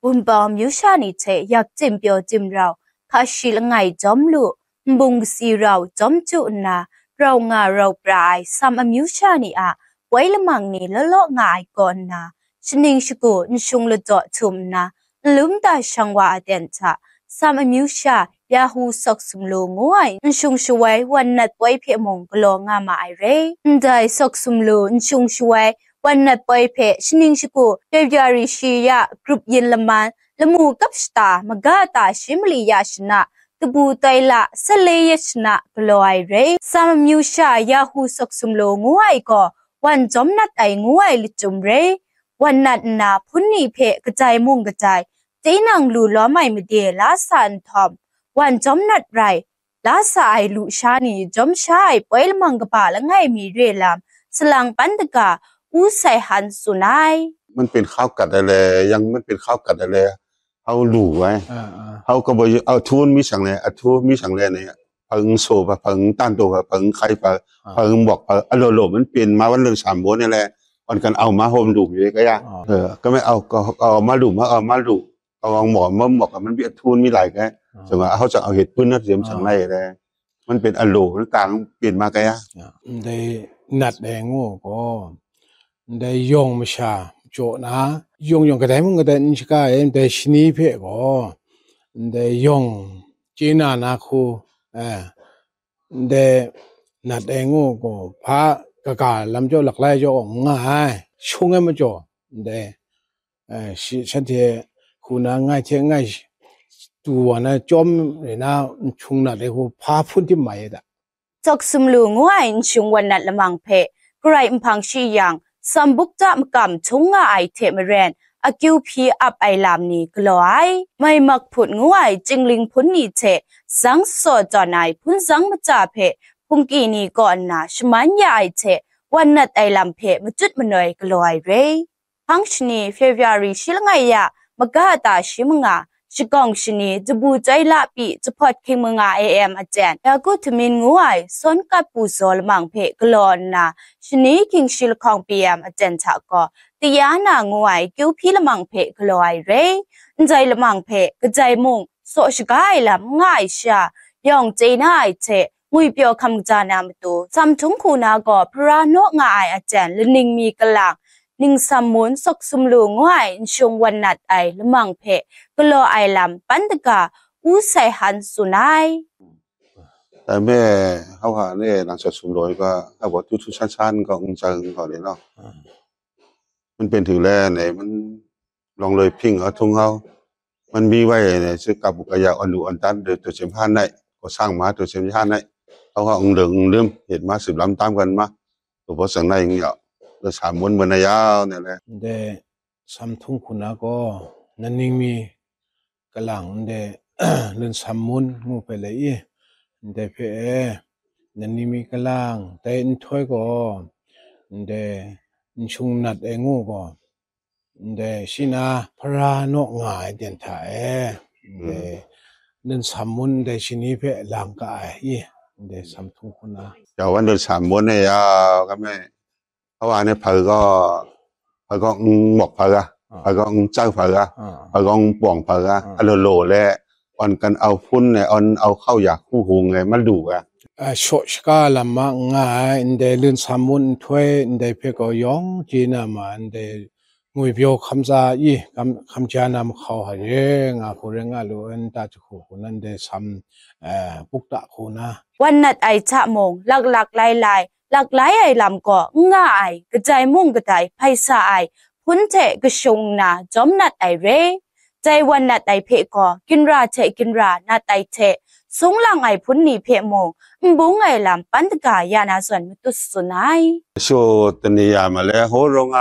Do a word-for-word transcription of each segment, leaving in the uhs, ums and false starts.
Wunpawng amyu sha ni hte yak tim pyaw tim rau, hka shi langai jawm lu, nbung kasi rau jawm chyu nna, rau nga rau pra ai Sam amyu sha ni a poi lamang ni law law nga ai kaw nna, shaning shagu nshung ladaw htum nna, nlum da shang wa aten hta, Sam amyu sha Yahu Sawk Sumlu ngu ai nshung shawoi wan nat poi hpe mung galaw nga ma ai re. Ndai Sawk Sumlu nshung shawoi wan nat poi hpe shaning shagu February shi ya grup yin laman lamu kap shata maga ta shi mali ya shana, kabu toi la, salai ya shana galaw ai re. Sam amyu sha Yahu Sawk Sumlu ngu ai gaw wan jawm nat ai ngu ai lachyum re. Wan nat nna hpun ni hpe kadai mung kadai, tinang lu lawm ai made la sa nhtawm, wan jawm nat rai, la sa ai lu sha ni jawm sha ai poi lamang kaba langai mi re lam, salang pan daga, U Sai Han tsun ai. มันเป็นข้าวกัดอะไรยังมันเป็นข้าวกัดอะไรเขาหลู่ไว้ อ่าอ่า เขาก็บอกเอาทุนมีสังเลยเอาทุนมีสังเลยเนี่ยเพิงโซบะเพิงต้านโตบะเพิงไข่ปะเพิงบอกเพิงอโลโลมันเป็นมาวันเรื่องสามโบนนี่แหละวันกันเอามาโฮมหลู่อยู่ก็ยากเออก็ไม่เอาก็เอามาหลู่มาเอามาหลู่เอาวางหมอนมาหมอกมันมีทุนมีหลายไงสมมติเขาจะเอาเห็ดพื้นนัดเตรียมสังในเลยมันเป็นอโลมันต่างเปลี่ยนมาไง Ndai nat dai ngu gaw, ndai yawng masha jaw na, yawng yawng kadai mung kadai n shaga e, ndai shani hpe gaw, ndai yawng chye na na hku, eh, ndai nat dai ngu gaw, hpa kaga lam jaw laklai jaw gaw n nga ai, shung ai majaw, ndai, eh, shi, shanhte hku na ngai hte ngai tu wa na chyawm re na, nhtung nat ai hku hpa hpun tim mai e da. Sawk Sumlu ngu ai nshung wan nat lamang hpe, Karai nhpang shi yang, sambuk ta makam htung nga ai hte maren, akyu hpyi ap ai lam ni galaw ai. Mai mak hput ngu ai chyingling hpun ni hte, zang saw tawn ai hpun zang mata hpe, hpungki ni kaw nna shaman ya ai hte, wan nat ai lam hpe matut manoi galaw ai re. Hpang shani, February shi langai ya, maga ta shi manga, shagawng shani, dabu chyoi la pyi, jahpawt hkying manga A M aten, Yaku Htamin ngu ai, sawn kat pru zaw lamang hpe galaw nna, shani hkying shi lahkawng P M aten hta gaw, Tayana ngu ai, kyu hpyi lamang hpe galaw ai re. Ndai lamang hpe, kadai mung, saw shaga ai lam n nga ai sha, yawng chye na ai hte, ngwipyaw hkam kaja na matu, Sam Htung hku na gaw hpara naw nga ai aten laning mi kalang, Ningsam Mun Sawk Sumlu ngu ai nshung wan nat ai lamang hpe galaw ai lam pan daga U Sai Han tsun ai. แต่แม่เขาหาเนี่ยนางสาวสมรวยก็เขาบอกทุกทุกชั้นชั้นก็องค์จังเขาเนี่ยเนาะมันเป็นถึงแล้วไหนมันลองเลยพิงเอาทุ่งเขามันมีไว้เนี่ยซื้อกับบุกยาอ่อนดูอ่อนตันโดยตัวเชมพันในก็สร้างมาตัวเชมพันในเขาก็องค์เดิงองค์เดิมเหตุมาสืบล้ำตามกันมาตัวพอสังในอย่างเงี้ยเราสามม้วนเหมือนนายาวเนี่ยแหละ Ndai Sam Htung hku na gaw, naning mi kalang ndai Ningsam Mun ngu hpe le i, ndai hpe e, naning mi kalang, dai nhtoi gaw, ndai nshung nat ai ngu gaw, ndai shi na hpara naw nga ai den hta e, ndai Ningsam Mun ndai shani hpe lang ka ai i, ndai Sam Htung hku na. อย่าว่าเดินสามม้วนเนี่ยยาวก็ไม่ เพราะว่าเนี่ยเผยก็เผยก็งอกเผยอะเผยก็เจ้าเผยอะเผยก็ป่วงเผยอะอโลโลและอ่อนกันเอาพุ้นเนี่ยอ่อนเอาเข้าอยากคู่หุงไงมันดุอะ Shaw shaka lam ma n nga ai, ndai Ningsam Mun nhtoi ndai hpe gaw yawng chye na ma, ndai ngwipyaw hkam tsa i, hkam ja na mahkau hare nga hku rai nga lu ai, nta jahku hku na, ndai sam bukta hku na. Wan nat ai hta mung, laklak lai lai, laklai ai lam gaw n nga ai, kadai mung kadai hpai sa ai, hpun hte kashung nna jawm nat ai re. Dai wan nat ai hpe gaw, ginra hte ginra nat ai hte, sung lang ai hpun ni hpe mung, n bung ai lam pan daga ya na zawn matut tsun ai. တချို့တနေရာမှာလည်းဟိုးတုန်းက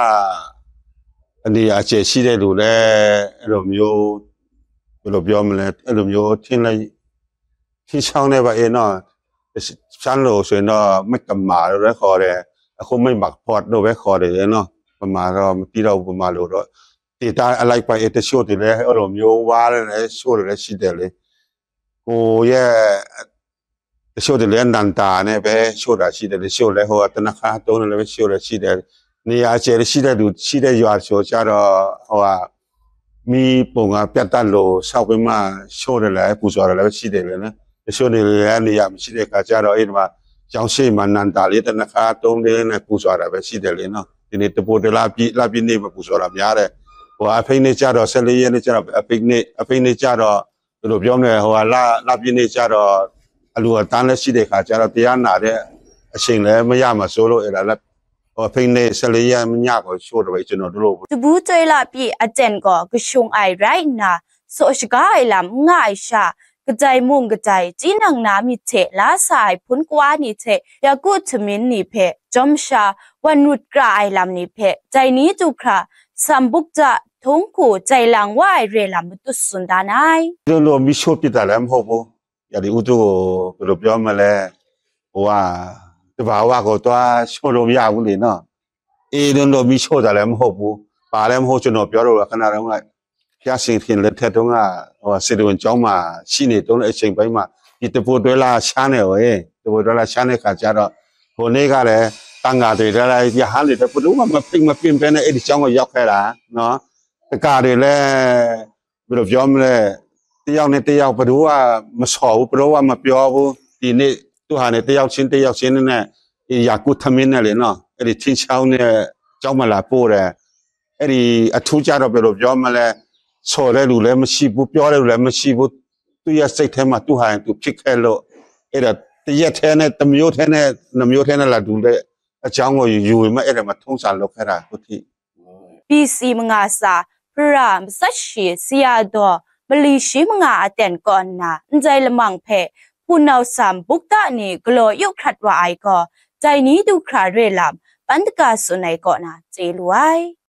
တနေရာအကျယ်ရှိတဲ့လူလည်းအဲ့လိုမျိုးဘယ်လိုပြောမလဲအဲ့လိုမျိုးထင်လိုက်ထင်ဆောင်နေပါရဲ့နော်ရှမ်းလိုဆိုရင်တော့မိုက်ကမာလို့လည်းခေါ်တယ်အခုမိုက်မက်ဖော့လို့ပဲခေါ်တယ်နော်ဗမာတော့မသိတော့ဘူးဗမာလိုတော့ဒေတာအလိုက်ပါရဲ့တချို့တွေလည်းအဲ့လိုမျိုးဝါတယ်လည်းရှို့တယ်လည်းရှိတယ်လေကိုယ့်ရဲ့တချို့တွေလည်းနန္တာနဲ့ပဲရှို့တာရှိတယ်တချို့လည်းဟိုတနခါတုံးတယ်လည်းပဲရှို့တယ်ရှိတယ်နေရာအကျယ်ရှိတဲ့လူရှိတဲ့ရွာတချို့ကျတော့ဟိုက မီးပုံကပြတ်တတ်လို့ ဆောက်ပြီးမှ ရှို့တယ်လဲ ပူဇော်တယ်လဲ ရှိတယ်လေနော်။ တချို့နေလည်း နေရာမရှိတဲ့ခါကျတော့ အဲ့ဒီမှာ ကျောင်းရှေ့မှာ နံဒါလေး တစ် နှစ်ခါ သုံးလေးနဲ့ ပူဇော်တာပဲရှိတယ်လေနော်။ ဒီနေ့ တပိုးတလပြည့် လပြည့်နေ့မှာ ပူဇော်တာများတယ်။ ဟို အဖိတ်နေ့ကျတော့ ဆယ့်လေးရက်နေ့ကျတော့ အဖိတ်နေ့၊ အဖိတ်နေ့ကျတော့ ဘယ်လိုပြောမလဲ၊ ဟိုဟာ လ၊ လပြည့်နေ့ကျတော့ အလှူအတန်းလည်းရှိတဲ့ခါကျတော့ တရားနာတဲ့အချိန်လည်း မရမှာစိုးလို့ အဲ့ဒါလည်း ဟို အဖိတ်နေ့ ဆယ့်လေးရက်ညကို ရှို့တယ်ပဲ ကျွန်တော်တို့လို့။ တဘူးတွဲလပြည့်အတန်ကော ကရှုံးအိုင်ရိုက်နာ စော့ရှကားအိုင်လမ်ငါအိုင်ရှာ ကတိုင်မုံကတိုင် တီနံနာမီထဲ လာစာအိုင်ဖုန်ကွာနီထဲ ယကုထမင်းနီဖဲ ကျောင်းရှာ ဝနုတ်ကြအိုင်လမ်နီဖဲ တိုင်နီတူခရာ စမ်ဘုတ်တ ထုံးကို တိုင်လံဝါအိုင်ရဲလမ်မတုစွန်တန်အိုင်။ တို့လို မီးရှို့ပစ်တာလည်း မဟုတ်ဘူး။ ရာသီဥတုကို ဘယ်လိုပြောမလဲ၊ ဟိုဟာ တဘာဝကို သွားရှို့လို့မရဘူးလေနော်။ အေးဒုံးဒုံး မီးရှို့တာလည်း မဟုတ်ဘူး။ ဘာလည်းမဟုတ် ကျွန်တော်ပြောတော့ ခဏတုန်းက ဘုရားရှင်ရှင်လက်ထက်တုန်းက ဟို စေတဝန်ကျောင်းမှာ ရှိနေတုန်း အချိန်ပိုင်းမှာ ဒီတပိုးတွဲလာ ရှမ်းနယ်ကို တပိုးတွဲလာ ရှမ်းနယ်ခါကျတော့ ဟိုနေ့ကလည်း တန်ဃာတွေလည်း ရဟန်းတွေလည်း ဘယ်သူမှ မဖိတ်မပင်ပဲနဲ့ အဲ့ဒီကျောင်းကို ရောက်ခဲ့တာနော်။ တကားတွေလည်း ဘယ်လိုပြောမလဲ၊ တယောက်နဲ့တယောက် ဘယ်သူမှ မဆော်ဘူး၊ ဘယ်သူမှ မပြောဘူး။ ဒီနေ့ သူဟာနဲ့ တယောက်ချင်း တယောက်ချင်းနဲ့ ရာကုထမင်းနဲ့လေနော်၊ အဲ့ဒီ ထင်းချောင်းနဲ့ ကျောင်းမှာ လာပို့တယ်။ အဲ့ဒီအထူးကျတော့ ဘယ်လိုပြောမလဲ၊ ဆော်တဲ့လူလည်း မရှိဘူး၊ ပြောတဲ့လူလည်း မရှိဘူး။ သူ့ရဲ့စိတ်ထဲမှာ သူဟာနဲ့သူ ဖြစ်ခဲ့လို့ အဲ့ဒါ တစ်ရက်ထဲနဲ့ တစ်မျိုးထဲနဲ့ နှစ်မျိုးထဲနဲ့ လာတူတဲ့အကြောင်းကို ယူရင်မှ အဲ့ဒါမှ ထုံးစံလုပ်ခဲ့တာ အခုထိ။ ဘီစီမင်္ဂလာစာ ဖရမစက်ရှိ ဆရာတော် မလီရှိမင်္ဂလာအတန်ကောန အန်တိုင်လမင်ဖဲ ဖူနောက်စံဘုတ်တနီ ကလော်ယုခရတ်ဝါအိုင်ကော တိုင်နီဒုခရရဲလမ် ပန်တကာစွန်အိုင်ကောန တေလူအိုင်။